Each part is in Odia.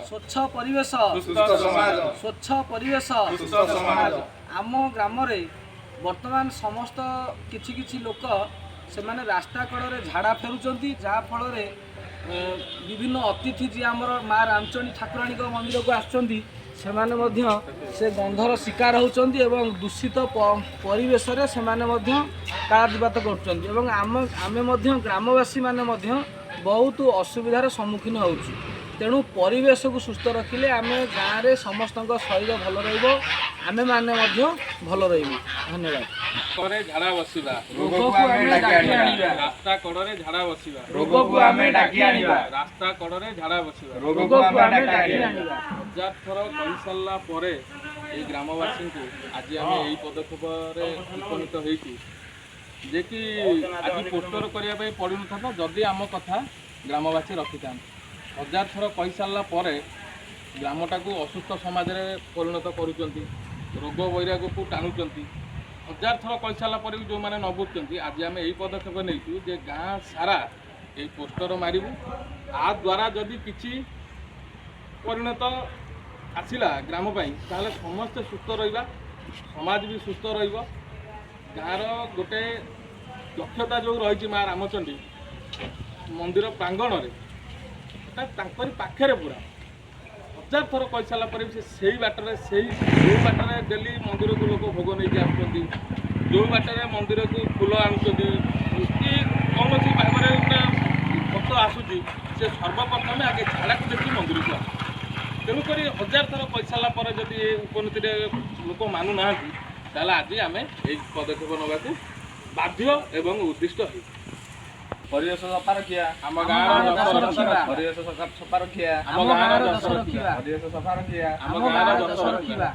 ସ୍ୱଚ୍ଛ ପରିବେଶ, ସୁସ୍ଥ ସମାଜ। ସ୍ୱଚ୍ଛ ପରିବେଶ, ସୁସ୍ଥ ସମାଜ। ଆମ ଗ୍ରାମରେ ବର୍ତ୍ତମାନ ସମସ୍ତ କିଛି କିଛି ଲୋକ ସେମାନେ ରାସ୍ତା କଡ଼ରେ ଝାଡ଼ା ଫେରୁଛନ୍ତି, ଯାହାଫଳରେ ବିଭିନ୍ନ ଅତିଥି ଯିଏ ଆମର ମା ରାମଚଣ୍ଡୀ ଠାକୁରାଣୀଙ୍କ ମନ୍ଦିରକୁ ଆସୁଛନ୍ତି, ସେମାନେ ମଧ୍ୟ ସେ ଗନ୍ଧର ଶିକାର ହେଉଛନ୍ତି ଏବଂ ଦୂଷିତ ପରିବେଶରେ ସେମାନେ ମଧ୍ୟ କାଳାତିପାତ କରୁଛନ୍ତି ଏବଂ ଆମେ ମଧ୍ୟ ଗ୍ରାମବାସୀମାନେ ମଧ୍ୟ ବହୁତ ଅସୁବିଧାର ସମ୍ମୁଖୀନ ହେଉଛୁ। ତେଣୁ ପରିବେଶକୁ ସୁସ୍ଥ ରଖିଲେ ଆମେ ଗାଁରେ ସମସ୍ତଙ୍କ ଶରୀର ଭଲ ରହିବ, ଆମେମାନେ ମଧ୍ୟ ଭଲ ରହିବୁ। ଧନ୍ୟବାଦ। କଡ଼ରେ ଝାଡ଼ା ବସିବା ରୋଗକୁ ଆମେ ଡାକି ଆଣିବା। ରାସ୍ତା କଡ଼ରେ ଝାଡ଼ା ବସିବା। ରୋଗକୁ ଆମେ ଡାକି ଆଣିବା। ରାସ୍ତା କଡ଼ରେ ଝାଡ଼ା ବସିବା। ରୋଗକୁ ଆମେ ଡାକି ଆଣିବା। ହଜାର ଥର କହିସାରିଲା ପରେ ଏଇ ଗ୍ରାମବାସୀଙ୍କୁ ଆଜି ଆମେ ଏଇ ପଦକ୍ଷେପରେ ଉପନୀତ ହେଇଛୁ ଯେ କି ଆଜି ପୋଷ୍ଟର କରିବା ପାଇଁ ପଡ଼ିନଥାନ୍ତା, ଯଦି ଆମ କଥା ଗ୍ରାମବାସୀ ରଖିଥାନ୍ତେ। ହଜାର ଥର କହିସାରିଲା ପରେ ଗ୍ରାମଟାକୁ ଅସୁସ୍ଥ ସମାଜରେ ପରିଣତ କରୁଛନ୍ତି, ରୋଗ ବୈରାଗକୁ ଟାଣୁଛନ୍ତି। ହଜାର ଥର କହିସାରିଲା ପରେ ବି ଯେଉଁମାନେ ନ ବୁଝୁଛନ୍ତି, ଆଜି ଆମେ ଏଇ ପଦକ୍ଷେପ ନେଇଛୁ ଯେ ଗାଁ ସାରା ଏଇ ପୋଷ୍ଟର ମାରିବୁ। ଆ ଦ୍ୱାରା ଯଦି କିଛି ପରିଣତ ଆସିଲା ଗ୍ରାମ ପାଇଁ, ତାହେଲେ ସମସ୍ତେ ସୁସ୍ଥ ରହିବା, ସମାଜ ବି ସୁସ୍ଥ ରହିବ। ଗାଁର ଗୋଟେ ଦକ୍ଷତା ଯେଉଁ ରହିଛି ମା ରାମଚଣ୍ଡୀ ମନ୍ଦିର ପ୍ରାଙ୍ଗଣରେ, ସେଟା ତାଙ୍କରି ପାଖରେ ପୁରା। ହଜାର ଥର କହିସାରିଲା ପରେ ବି ସେ ସେଇ ବାଟରେ, ସେଇ ଯେଉଁ ବାଟରେ ଡେଲି ମନ୍ଦିରକୁ ଲୋକ ଭୋଗ ନେଇକି ଆସୁଛନ୍ତି, ଯେଉଁ ବାଟରେ ମନ୍ଦିରକୁ ଫୁଲ ଆଣୁଛନ୍ତି କି କୌଣସି ଭାବରେ ଗୋଟେ ଭକ୍ତ ଆସୁଛି, ସେ ସର୍ବପ୍ରଥମେ ଆଗେ ଝାଡ଼ାକୁ ଦେଖି ମନ୍ଦିରକୁ ଆସୁଛି। ତେଣୁକରି ହଜାର ଥର କହିସାରିଲା ପରେ ଯଦି ଏ ଉପନୀତିରେ ଲୋକ ମାନୁନାହାନ୍ତି, ତାହେଲେ ଆଜି ଆମେ ଏଇ ପଦକ୍ଷେପ ନେବାକୁ ବାଧ୍ୟ ଏବଂ ଉଦ୍ଦିଷ୍ଟ ହେଉ। ପରିବେଶ ସଫା ରଖିବା। ଆମ ଗାଁର ଗାଁର ଯଶ ଯଶ ରଖିବା। ରଖିବା। ପରିବେଶ ସଫା ରଖିବା। ଆମ ଗାଁର ଯଶ ରଖିବା। ପରିବେଶ ସଫା ରଖିବା। ଆମ ଗାଁର ଯଶ ରଖିବା।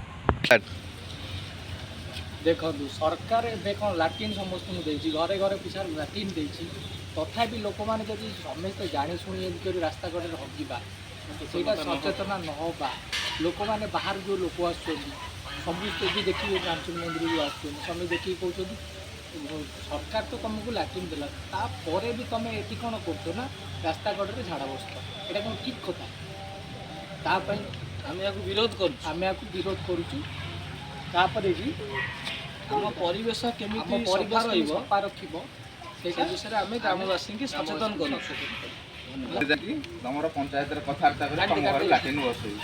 ଦେଖନ୍ତୁ, ସରକାର ଏବେ କ'ଣ ଲାଟ୍ରିନ୍ ସମସ୍ତଙ୍କୁ ଦେଇଛି, ଘରେ ଘରେ ପିଛା ଲାଟ୍ରିନ୍ ଦେଇଛି। ତଥାପି ଲୋକମାନେ ଯଦି ସମସ୍ତେ ଜାଣି ଶୁଣି ଏମିତି କରି ରାସ୍ତା କଡ଼ରେ ହଗିବା, ସେଇଟା ସଚେତନ ନ ହେବା, ଲୋକମାନେ ବାହାରୁ ଯେଉଁ ଲୋକ ଆସୁଛନ୍ତି, ସମସ୍ତେ ବି ଦେଖିବେ, ରାମଚଣ୍ଡୀ ମନ୍ଦିରକୁ ଆସୁଛନ୍ତି, ସମସ୍ତେ ଦେଖିକି କହୁଛନ୍ତି, ସରକାର ତ ତୁମକୁ ଲାଟ୍ରିନ୍ ଦେଲା, ତାପରେ ବି ତୁମେ ଏଠି କ'ଣ କରୁଛ ନା ରାସ୍ତା କଡ଼ରେ ଝାଡ଼ା ବସୁଛ, ଏଇଟା କ'ଣ ଠିକ୍ କଥା? ତା ପାଇଁ ଆମେ ଏହାକୁ ବିରୋଧ କରୁଛୁ। ଆମେ ଏହାକୁ ବିରୋଧ କରୁଛୁ। ତାପରେ ବି ଆମ ପରିବେଶ ଆମ କେମିତି ସଫା ପରିବେଶ ରହିବ, ସଫା ରଖିବ, ସେ ସେଇଟା ବିଷୟରେ ଆମେ ଗ୍ରାମବାସୀଙ୍କୁ ସଚେତନ କରୁଛୁ। ସଚେତନ କରୁଛୁ। ଯାଇକି ତମର ପଞ୍ଚାୟତରେ କଥାବାର୍ତ୍ତା କରି ତମ ଘରେ ଲାଟିନ୍ ବସେଇବି।